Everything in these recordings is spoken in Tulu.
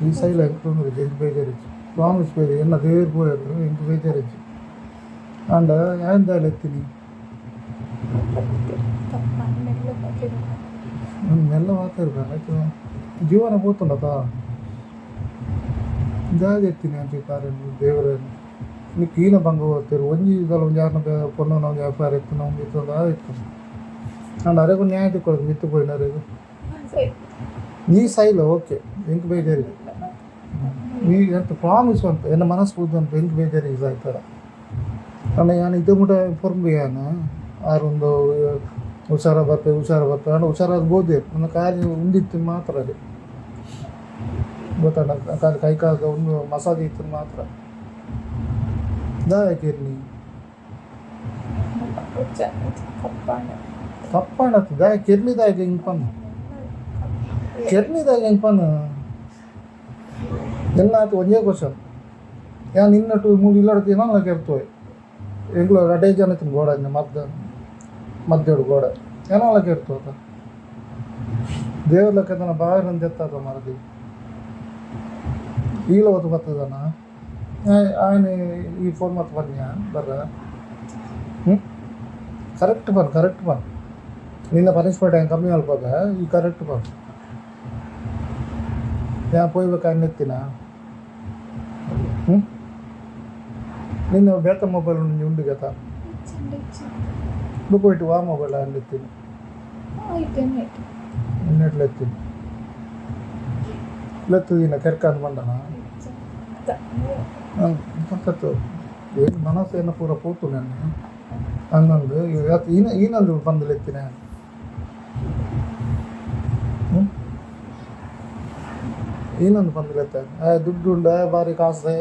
ಈ ಸೈಲ ತೊಂದರೆ ಎಂಕ್ ಬೇಜಾರಿಜ್ಜಿ ಪ್ರಾಮಿಸ್ ಬೇಜಾರು ಎನ್ನ ದೇವರು ಪೋಯೆರ್ ಎಂಕ್ ಬೇಜಾರಿಜ್ಜಿ ಆಂಡ ಯಾನ್ ದಾಲ ಎತ್ತೀನಿ. ಮೆಲ್ಲ ಮಾತಾಡ್ಬೇಡ ಜೀವನ ಪೋತುಂಡತ ದಾದ ಎತ್ತೀನಿ ಅಂಚೆ ಕಾರಣ ದೇವರ ನಿಕ್ ಈನ ಬಂಗ ಹೋಗ್ತೀರಿ ಒಂಜಿ ಇದಲ್ಲ ಒಂಜಿ ಆರ್ನ ಪೊಣ್ಣನ ಒಂಜಿ ಅಫೇರ್ ಇತ್ತು ಒಂಜಿ ಇತ್ತು ಇತ್ತು. ಆಂಡ ಅರೆಗೂ ನ್ಯಾಯ ತಿಕ್ಕೊಡು ಮಿತ್ತು ಪೋಯಿನ ಅರೆಗ್. ನೀ ಸೈಲ ಓಕೆ ಎಂಕ್ ಬೇಜಾರಿ ನೀ ಎಂತ ಪ್ರಾಮಿಸ್ ಅಂತ ಎನ್ನ ಮನಸ್ಸು ಬುದ್ಧ ಅಂತ ಎಂಕ್ ಬೇಜಾರಿ ಆಯ್ತಾರ. ಆಂಡ ಯಾನ್ ಇದು ಮುಟ ಪೊರ್ಂಬು ಯಾನ್ ಆರೊಂದು ಹುಷಾರ ಬರ್ಪೆ ಹುಷಾರ ಬರ್ಪೆ ಆಂಡ ಹುಷಾರಾದ ಬೋದೆ ನನ್ನ ಕಾಲು ಉಂದಿತ್ತು ಮಾತ್ರ ಅದೇ ಗೊತ್ತಾಂಡ ಕಾಲು ಕೈ ಕಾಲು ಒಂದು ಮಸಾಜ್ ಇತ್ತು ಮಾತ್ರ ದಾಯ ಕಿರ್ನಿ ತಪ್ಪಾಂಡ ದಾಯ ಕಿರ್ನಿ ದಾಯ ಹಿಂಗೆ ಪನ್ ಕಿರ್ನಿ ದಾಯ ಹಿಂಗೆ ಪನ್ ಎನ್ನಾತು ಒಂಜೇ ಕ್ವಶನ್ ಯಾನ್ ನಿನ್ನಟು ಮೂಲು ಇಲ್ಲಡ್ತು ಏನಲ್ಲ ಕೆರ್ತೋಯ್ ಎಂಕ್ಲ ರಡ್ಡೆ ಜನ ಇತ್ತಿನ ಗೋಡ ಮದ್ದ ಮಧ್ಯಡು ಗೋಡೆ ಏನಲ್ಲ ಕೆರ್ತೋತ ದೇವ್ರ ಲೆಕ್ಕದನ ಬಾವಿರಂದು ಎತ್ತಾತ ಮರದಿ ಈಲ ಹೊತ್ತು ಬರ್ತದನ ఆయన ಈ ಫೋನ್ ಮತ್ತೆ ಬನ್ನಿ ಬರ್ರ. ಹ್ಞೂ ಕರೆಕ್ಟ್ ಬನ್ ಕರೆಕ್ಟ್ ಬನ್ ನಿನ್ನ ಪನಿಷ್ಮೆಂಟ್ ಹೆಂಗೆ ಕಮ್ಮಿ ಅಲ್ಪದ ಈ ಕರೆಕ್ಟ್ ಬನ್ ಯಾ ಪೋಯ್ಬೇಕು ಎತ್ತಿನ. ಹ್ಞೂ ನಿನ್ನ ಬೇತ ಮೊಬೈಲ್ ಉಂಡು ಗತ ಬುಕ್ ಇಟ್ಟು ವಾ ಮೊಬೈಲ್ ಎತ್ತೀನಿ ನಿನ್ನೆಟ್ಲು ಎತ್ತೀನಿ ಲೆತ್ತದಿನ ಕೆರ್ಕಂದು ಬಂದನ ಪಕ್ಕತ್ತು ಏನು ಮನಸ್ಸು ಪೂರ ಪೋತು ನನ್ನ ಹಂಗಂದು ಈನ ಈನಂದು ಬಂದು ಲೆತ್ತಿನ. ಹ್ಞೂ ಈನೊಂದು ಬಂದು ಲೆತ್ತ ದುಡ್ಡು ಉಂಡ ಬಾರಿ ಕಾಸು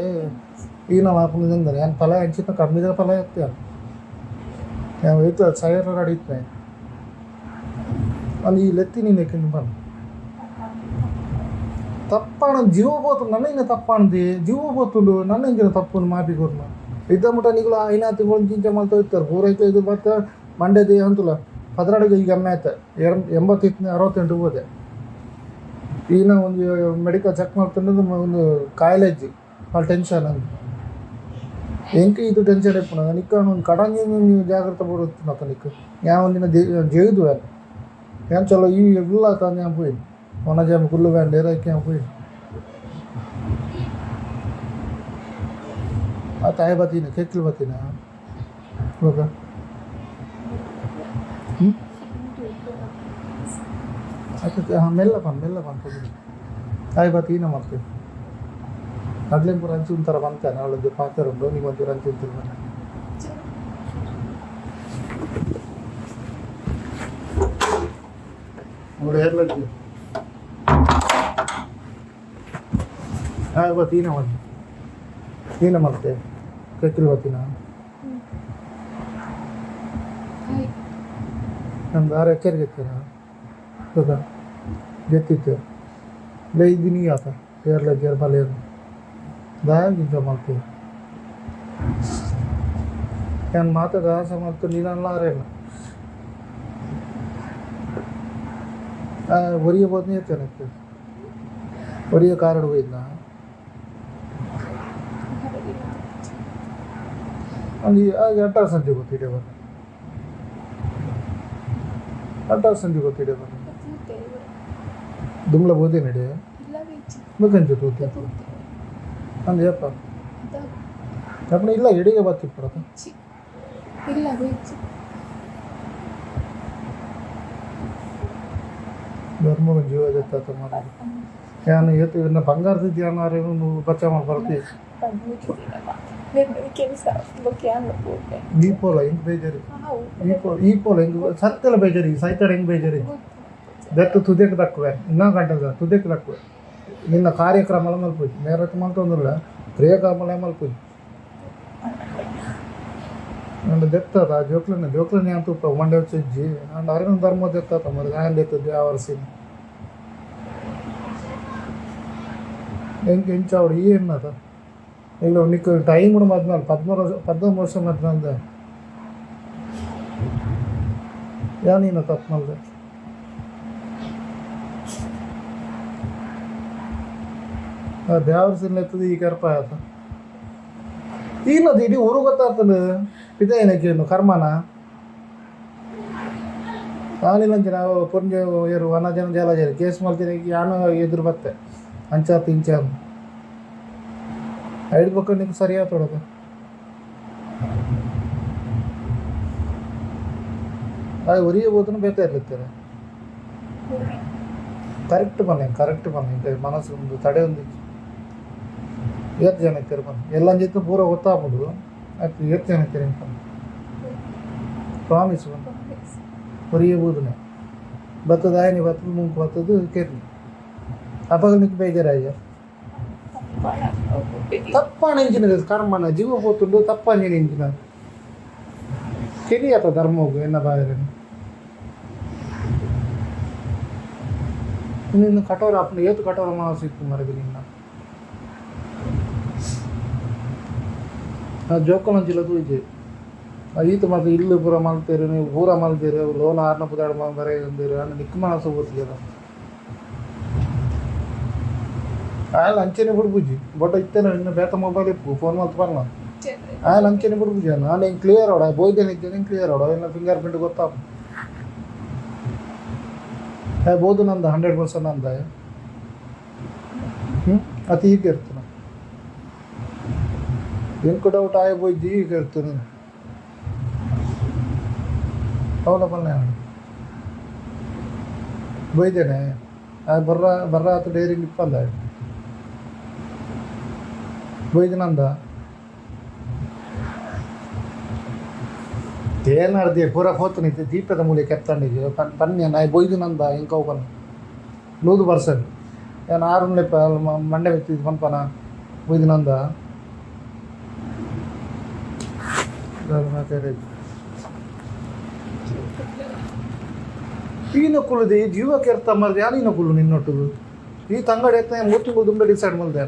ಈನ ಮಾಪುನ ತಿಂದಾನೆ ಏನು ಫಲ ಅಂಚಿನ ಕಮ್ಮಿದ ಫಲ ಎತ್ತ ഞാൻ വീട്ടിൽ സൈറ അടിയിട്ടേ ಅಲ್ಲಿ ಈ ಲೆತ್ತಿ ನೀನು ಎಕ್ಕಿಂದು ಬಂದು ತಪ್ಪಾಣ ಜೀವ ಪೋತು ನನ್ನ ಇನ್ನ ತಪ್ಪಾಣದಿ ಜೀವ ಪೋತುಂಡು ನನ್ನ ಇಂಚಿನ ತಪ್ಪು ಮಾಪಿ ಕೊರ್ನ ಇದ್ದ ಮುಟ ನಿಗುಲ ಐನಾ ತಿಂಗಳು ಚಿಂಚೆ ಮಲ್ತ ಇರ್ತಾರೆ ಪೂರೈತೆ ಇದು ಮತ್ತೆ ಮಂಡ್ಯದ ಅಂತಲ್ಲ ಪದರಡಿಗೆ ಈಗ ಎಮ್ಮೆ ಆಯ್ತು ಎಂಬತ್ತಿತ್ತು 68 ಹೋದೆ. ಈನ ಒಂದು ಮೆಡಿಕಲ್ ಚೆಕ್ ಮಾಡ್ತಂದ್ರೆ ಒಂದು ಕಾಯಿಲೆ ಇಜ್ಜಿ ಭಾಳ ಟೆನ್ಷನ್ ಅಂದ್ ಎಂಕ್ ಇದು ಟೆನ್ಷನ್ ಇಪ್ಪುನ ನಿಕ್ಕ ಒಂದು ಕಡಂಗಿ ಜಾಗ್ರತೆ ಪಡೋದು ನಿಕ್ ಯಾನ್ ಒಂದಿನ ಜೇದು ಯಾನ್ ಚಲೋ ಈ ಇಲ್ಲ ತಂದು ಯಾನ್ ಪೋಯಿ ಒಣಜಾಮ ಕುಲ್ಲು ಬ್ಯಾಂಡ್ ಏರಾಕಿ ಯಾನ್ ಪೋಯಿ ಆ ತಾಯಿ ಬತ್ತೀನಿ ಕೆಕ್ಲು ಬತ್ತೀನ ಇವಾಗ. ಹ್ಞೂ ಆಯ್ತು ಹಾಂ ಮೆಲ್ಲ ಪನ್ ಮೆಲ್ಲ ಪನ್ ತಾಯಿ ಬತ್ತೀನ ಮಾಡ್ತೀವಿ ಅಗ್ಲೇನ್ ಪೂರ ಅಂಚಿ ಒಂಥರ ಬಂತಾನೆ ಅವಳೊಂದು ಪಾತ್ರ ಉಂಟು ನೀವು ಒಂಚೂರು ಅಂಚಿ ಉಂಟು ಬನ್ನಿ. ನೋಡಿ ಏರ್ಲಡ್ಡಿ ಹಾಂ ಬತ್ತೀನ ಒಂದು ಈನ ಮಾಡ್ತೆ ಕೆಕ್ಲು ಬತ್ತೀನ ನಮ್ದು ಆರು ಎಚ್ಚರಿಕೆ ಎತ್ತೀನ ಗೊತ್ತಾ ಗೆತ್ತಿತ್ತು ಲೇ ಇದ್ದೀನಿ ಆತ ಏರ್ಲ ಜೇರ್ ಬಲ ದಾಯ ಮಲ್ತು ಯಾನ್ ಮಾತಾಡ ಆಸೆ ಮಲ್ತು ನೀನಲ್ಲ ಆರೇನ ಒರಿಯ పోతుంది ಎತ್ತೇನೆ ಒರಿಯ ಕಾರಡು ಹೋಯ್ದ ಅಲ್ಲಿ ಅಟ್ಟಾರ ಸಂಜೆ ಗೊತ್ತಿದೆ ಬರ ಅಟ್ಟಾರ ಸಂಜೆ ಗೊತ್ತಿದೆ ಬರ ದುಮ್ಲ ಬೋದೆ ನಡೆ ಮುಖಂಚು ತೂತೆ ಅಂದು ಯಪ್ಪ ಅಪ್ಪನ ಇಲ್ಲ ಎಡಿಗೆ ಬತ್ತಿಪ್ಪಡತ ಇಲ್ಲ ವೆಜ್ ಧರ್ಮ ಜೀವ ಜತ್ತ ಮಾಡೋದು ಯಾನು ಏತು ಇನ್ನ ಬಂಗಾರದ ಯಾರು నువ్వు ಬಚ್ಚ ಮಾಡ್ಬಾರ್ದು. ಕೆಲಸ ಈ ಪೋಲ ಹೆಂಗ್ ಬೇಜಾರಿ ಈ ಪೋ ಈ ಪೋಲ ಹೆಂಗ್ ಸತ್ತೆಲ್ಲ ಬೇಜಾರಿ ಸೈತಾಡ ಹೆಂಗ್ ಬೇಜಾರಿ ದತ್ತು ತುದೆಕ್ ದಕ್ಕುವೆ ಇನ್ನೂ ಗಂಟದ ತುದೆಕ್ ದಕ್ಕುವೆ ನಿನ್ನ ಕಾರ್ಯಕ್ರಮ ಮಲ್ಪುಜಿ ಮೇರತ್ ಮಲ್ತೊಂದಿಲ್ಲ ಕ್ರಿಯಾಕರ್ಮಲೇ ಮಲ್ಪುಜಿ ಅಂಡ್ ದೆತ್ತದ ಜೋಕ್ಲನ ಜೋಕ್ಲನ ಯಾನ್ ತೂಪ ಮಂಡೆ ಇಜ್ಜಿ ಅಂಡ್ ಅರಿನ ಧರ್ಮ ದೆತ್ತತ ಮರಿ ಆಯನ್ ದೆತ್ತದ್ದು ಯಾವ ವರ್ಷಿನ ಎಂಕ್ ಎಂಚಾವಡು ಈ ಎನ್ನದ ಈಗ ನಿಕ್ ಟೈಮ್ ಕೂಡ ಮದ್ಮೇಲೆ 13 ವರ್ಷ 14 ವರ್ಷ ಮದ್ಮೇಲೆ ಯಾನೀನ ತಪ್ಪು ಮಲ್ದೆ. ಬ್ಯಾವರ್ಸಿನ ಎತ್ತದ ಈ ಕರ್ಪ ಆತ ಈನದು ಇಡೀ ಊರು ಗೊತ್ತಾಗ್ತದೆ. ಪಿದಾಯನಕ್ಕೆ ಕರ್ಮನ ಆನಿಲಂಚ ನಾವು ಪೊಂಜೆ ಏರು ವನ ಜನ ಜಲ ಜನ ಕೇಸ್ ಮಲ್ತಿನ ಯಾನು ಎದುರು ಬತ್ತೆ ಅಂಚಾತ್ ಇಂಚ ಐದು ಬೊಕ್ಕ ನಿಂಗೆ ಸರಿಯಾದ ತೊಡಗ. ಅದು ಒರಿಯ ಬೋತನು ಬೇತೆ ಇರ್ಲಿತ್ತಾರೆ. ಕರೆಕ್ಟ್ ಬನ್ನಿ, ಕರೆಕ್ಟ್ ಬನ್ನಿ. ಇಂತ ಮನಸ್ಸು ಒಂದು ತಡೆ ಒಂದು ಏತ್ ಜನ ಇತ್ತಾರೆ ಬನ್ನಿ. ಎಲ್ಲ ಜೊತೆ ಪೂರ ಗೊತ್ತಾಗ್ಬೋದು ಆಯ್ತು. ಏತ್ ಜನ ಇತ್ತಾರೆ ಅಂತ ಪ್ರಾಮಿಸ್ ಬಂದು ಒರಿಯ ಬೋದನೆ ಬತ್ತದ ಆಯ್ನಿ ಬತ್ತದ ಮುಂಕು ಬತ್ತದ ಕೇರ್ನಿ ಅಪಗ ನಿಕ್ ಬೇಜಾರಾಯ. ತಪ್ಪಾಣ ಇಂಚಿನ ಕರ್ಮನ ಜೀವ ಪೋತುಂಡು. ತಪ್ಪಾಂಜಿನ ಇಂಚಿನ ಕೆರಿಯಾತ ಧರ್ಮೋಗು ಎನ್ನ ಬಾಯರೇನು ನಿನ್ನ ಕಠೋರ ಅಪ್ಪನ ಏತು ಕಠೋರ ಮನಸ್ಸು ಇತ್ತು ಮರದು ನಿನ್ನ. ಆ ಜೋಕಲಂಚಿಲ ತೂಜೆ ಈತ ಮಾತ್ರ ಇಲ್ಲು ಪೂರ ಮಲ್ತೇರು, ನೀವು ಪೂರ ಮಲ್ತೇರು. ಲೋನ್ ಆರ್ನ ಪುದಾಡ ಬರೆ ಅಂದಿರು ಅಣ್ಣ. ನಿಕ್ಕ ಮನಸ್ಸು ಗೊತ್ತಿಲ್ಲ. ಆಯಲ್ ಅಂಚೆನೆ ಬಿಡ್ಬುಜಿ ಬಟ್ ಇತ್ತೇನೆ ಇನ್ನು ಬೇತ ಮೊಬೈಲ್ ಇಪ್ಪು ಫೋನ್ ಮಲ್ತು ಪರ್ಲ. ಆಯಲ್ ಅಂಚೆನೆ ಬಿಡ್ಬುಜಿ ಅಣ್ಣ. ನಾನು ಹಿಂಗೆ ಕ್ಲಿಯರ್ ಅವಡ ಬೋಯ್ದೇನೆ ಇದ್ದೇನೆ ಕ್ಲಿಯರ್ ಅವಡ. ಇನ್ನು ಫಿಂಗರ್ ಪ್ರಿಂಟ್ ಗೊತ್ತಾಪ ಬೋದು ನಂದ 100% ನಂದ. ಹ್ಞೂ ಅತಿ ಈಗ ಇರ್ತನ ಎಂಕು ಡೌಟ್ ಆಯ ಬೋಯ್ದು ಈಗ ಇರ್ತದೆ. ಅವಲ ಬಲ್ಲೆ ಬೊಯ್ದೇನೆ ಆ ಬರ್ರ ಬರ್ರ ಆತ ಡೈರಿಂಗ್ ಇಪ್ಪಂದ ಬೊಯ್ದನಂದ ಏನಾಡ್ದೆ ಪೂರ ಹೋತು ನಿಂತೆ ದೀಪದ ಮೂಲೆ ಕೆತ್ತಂಡಿಗೆ ಪನ್ಯ ನಾಯಿ ಬೊಯ್ದು ನಂದ ಇಂಕವು ಪನ್ನ 100%. ಏನು ಆರು ಲೆಪ್ಪ ಮಂಡೆ ಮೆತ್ತಿದ್ದು ಪನ್ಪನ ಬೊಯ್ದು ನಂದ. ಈನ ಕುಲ್ಲದೆ ಈ ಜೀವ ಕೆರ್ತ ಮರ್ದೆ ಯಾರು ಈನ ಕುಲ್ಲು ನಿನ್ನೊಟ್ಟುದು. ಈ ತಂಗಡಿ ಎತ್ತ 3 ತಿಂಗಳು ದುಂಬೆ ಡಿಸೈಡ್ ಮಲ್ದೆ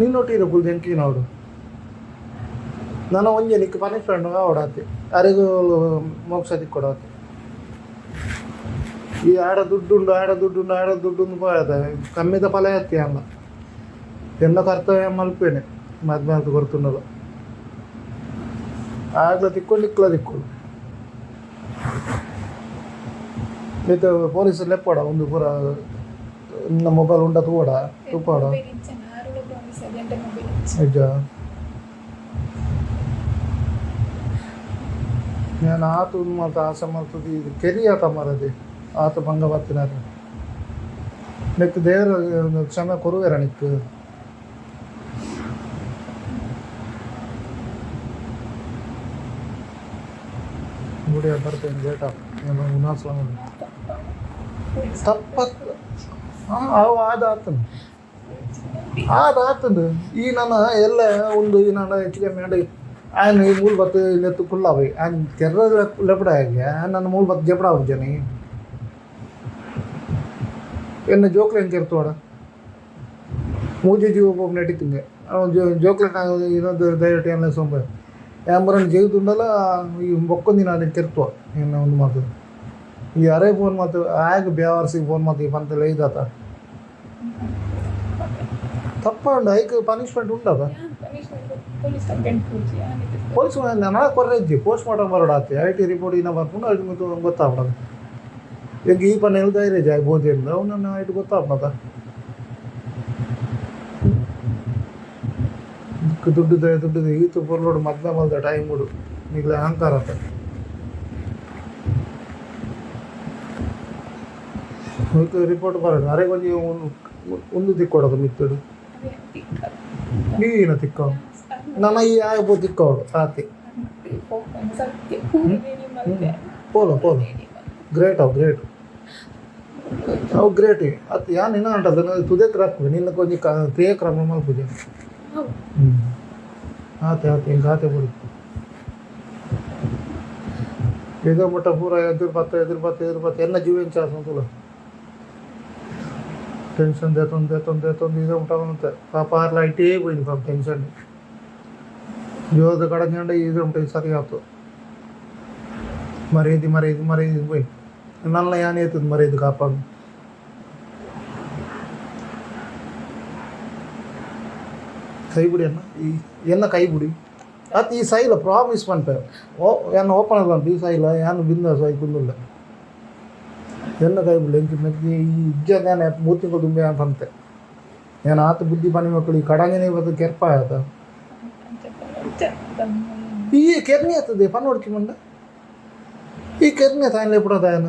ನಿನ್ನೊಟ್ಟು. ಈನ ಕುಲ್ದು ಎಂಕೀನವಡು ನಾನು ಒಂಜೆ ನಿಕ್ ಪನಿಷ್ಮೆಂಟ್ ಆವಡಾತೆ ಅರೆಗೂ ಮೋಕ್ಷ ತಿಕ್ಕೊಡಾತೆ. ಈ ಆಡ ದುಡ್ಡುಂಡು, ಆಡ ದುಡ್ಡುಂಡು, ಆಡ ದುಡ್ಡುಂಡು ಪೋಯದ ಕಮ್ಮಿದ ಫಲ ಎತ್ತಿ ಅಲ್ಲ. ಎನ್ನ ಕರ್ತವ್ಯ ಮಲ್ಪೇನೆ ಮದ್ಮೆ ಅಂತ ಗೊತ್ತುಂಡಲ್ಲ. ಆಗ್ಲ ತಿಕ್ಕೊಂಡು ಇಕ್ಲ ತಿಕ್ಕೊಂಡು ಇತ್ತೆ ಪೊಲೀಸ್ ಲೆಪ್ಪಡ ಒಂದು ಪೂರ ನಿನ್ನ ಮೊಬೈಲ್ ಉಂಡ ತೂವಡ ತೂಪಾಡ. ನಿಜ ನಾನು ಆತು ಮಲ್ತ ಆಸೆ ಮಲ್ತದ ಇದು ಕೆರಿಯಾತ ಮರದಿ ಆತ ಭಂಗ ಬತ್ತಿನಾರ. ನೆಕ್ ದೇವರ ಕ್ಷಮೆ ಕೊರುವೆರ ನಿಕ್ ಗುಡಿಯ ಬರ್ತೇನೆ ಗೇಟ್ ಉನಾಸ್ಲ ತಪ್ಪ. ಹಾಂ ಅವು ಆದ ಆತನ ಆದ ಆತಂದು. ಈ ನನ್ನ ಎಲ್ಲ ಒಂದು ಈ ನನ್ನ ಹೆಚ್ಚು ಕಮ್ಮಿ ಅಂಡ ఆయన ಈ ಮೂಲ ಬತ್ತು ಇಲ್ಲೆತ್ತು ಕುಲ್ಲಾವೈ ఆయన ಕೆರ್ರ ಲೆಪಡ ಆಗಿ ನನ್ನ ಮೂಲ ಬತ್ತು ಜಪಡ ಆಗುಜನಿ. ಎನ್ನ ಜೋಕ್ಲೇನ್ ಕೆರ್ತೋಡ ಮೂಜೆ ಜೀವ ಒಬ್ಬ ನಟಿತಿಂಗೆ ಜೋಕ್ಲೇನ್ ಇನ್ನೊಂದು ದಯವಿಟ್ಟು ಎಲ್ಲ ಸೊಂಬ ಯಾಂಬರನ್ ಜೀವದುಂಡಲ. ಈ ಬೊಕ್ಕೊಂದಿನ ಅದನ್ನು ಕೆರ್ತುವ ಇನ್ನು ಒಂದು ಮಾತು. ಈ ಅರೆ ಫೋನ್ ಮಾತು ಆಗ ಬೇವರ್ಸಿಗೆ ಫೋನ್ ಮಾತು ಈ ಪಂತಲ್ಲ ಇದಾತ ತಪ್ಪ ಉಂಡು. ಐಕ್ ಪನಿಷ್ಮೆಂಟ್ ಉಂಡದ. ಪೊಲೀಸ್ ನನ್ನ ಕೊರ್ರೆಜ್ಜಿ ಪೋಸ್ಟ್ ಮಾರ್ಟಮ್ ಬರೋಡಾತೆ. I T report ಇನ್ನ ಬರ್ಕೊಂಡು ಅದು ಗೊತ್ತಾಗ್ಬಿಡೋದು. ಈಗ ಈ ಪನ್ನ ಧೈರ್ಯ ಜಾಗ ಬೋದಿಲ್ಲ ಅವನನ್ನು ಐಟ್ ಗೊತ್ತಾಗ್ಬಿಡದ. ದುಡ್ಡು ದುಡ್ಡು ಈತು ಪೊರ್ಲೋಡು ಮದ್ವೆ ಮಲ್ದ ಟೈಮ್ ಬಿಡು ಈಗಲೇ ಅಹಂಕಾರ ಆತ. ರಿಪೋರ್ಟ್ ಬರೋದು ಅರೆ ಒಂಜಿ ಒಂದು ತಿಕ್ಕೊಡೋದು ಮಿತ್ತಡು ನೀನ ತಿಕ್ಕ ನನ್ನ ಈ ಆಯಬೋ ತಿಕ್ಕೋಡು ಆತಿ. ಪೋಲ ಪೋಲ ಗ್ರೇಟ್ ಅವು ಗ್ರೇಟ್ ಅವು ಗ್ರೇಟ್ ಅತ್ ಯಾನ್ ನಿನ್ನ ಅಂಟದ ತುದೆ ಕ್ರಾಕ್ ನಿನ್ನ ಕೊಂಜಿ ಕ್ರಿಯೆ ಕ್ರಮ ಮಲ್ಪುಜೆ. ಹ್ಞೂ ಆತೆ ಆತೆ ಹಿಂಗೆ ಆತೆ ಬಿಡು. ಈಗ ಮುಟ್ಟ ಪೂರ ಎದುರು ಬತ್ತ ಎದುರು ಬತ್ತ ಎದುರು ಬತ್ತ ಎನ್ನ ಜೀವ ಚಾಸ್ ಅಂತಲ್ಲ. ಟೆನ್ಷನ್ ದೇತೊಂದು ದೇತೊಂದು ದೇತೊಂದು ಈಗ ಮುಟ್ಟ ಬಂತೆ. ಪಾಪ ಆರ್ಲ ಐಟೇ పోయింది ಪಾಪ ಟೆನ್ಷನ್. ಜೋದ ಕಡಂಜಂಡ ಈಗ ಮುಟ್ಟ ಸರಿ ಆತು. ಮರ್ಯಾದೆ ಮರ್ಯಾದೆ ಮರ್ಯಾದೆ పోయింది. ನಲ್ಲ ಯಾನ್ ಏತದ ಮರ್ಯಾದೆ ಕಾಪಾಡು. ಕೈ ಬುಡಿ ಅನ್ನ. ಈ ಎನ್ನ ಕೈ ಬುಡಿ ಅತ್. ಈ ಸೈಲ ಪ್ರಾಮಿಸ್ ಪನ್ಪೆ. ಓ ಎನ್ನ ಓಪನ್ ಪನ್ಪೆ. ಈ ಸೈಲ ಯಾನ್ ಬಿಂದಾಸ್ ಆಯಿ ಕುಂದುಲ್ಲ. ಎನ್ನ ಕೈ ಬುಡಿ. ಎಂಚ ಮೆಗ್ದಿ ಈ ಇಜ್ಜಂದೆ ಯಾನ್ 3 ತಿಂಗಳು ದುಂಬೆ ಯಾನ್ ಪಂತೆ. ಯಾನ್ ಆತ್ ಬುದ್ಧಿ ಪನಿ ಮಕ್ಕಳು. ಈ ಕಡಂಜನೆ ಬತ್ತು ಕೆರ್ಪ ಆತ. ಈ ಕೆರ್ನಿ ಆತದೆ ಪನ್ನೊಡ್ಚಿ ಮಂಡ. ಈ ಕೆರ್ನಿ ತಾಯಿನ ಲೇಪುಡ ತಾಯನ.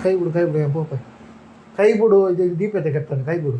ಕೈ ಬಿಡು, ಕೈ ಬಿಡು, ಪೋಪ. ಕೈ ಬಿಡು. ಇದು ದೀಪತೆ ಕೆರ್ತಾನೆ. ಕೈ ಬಿಡು.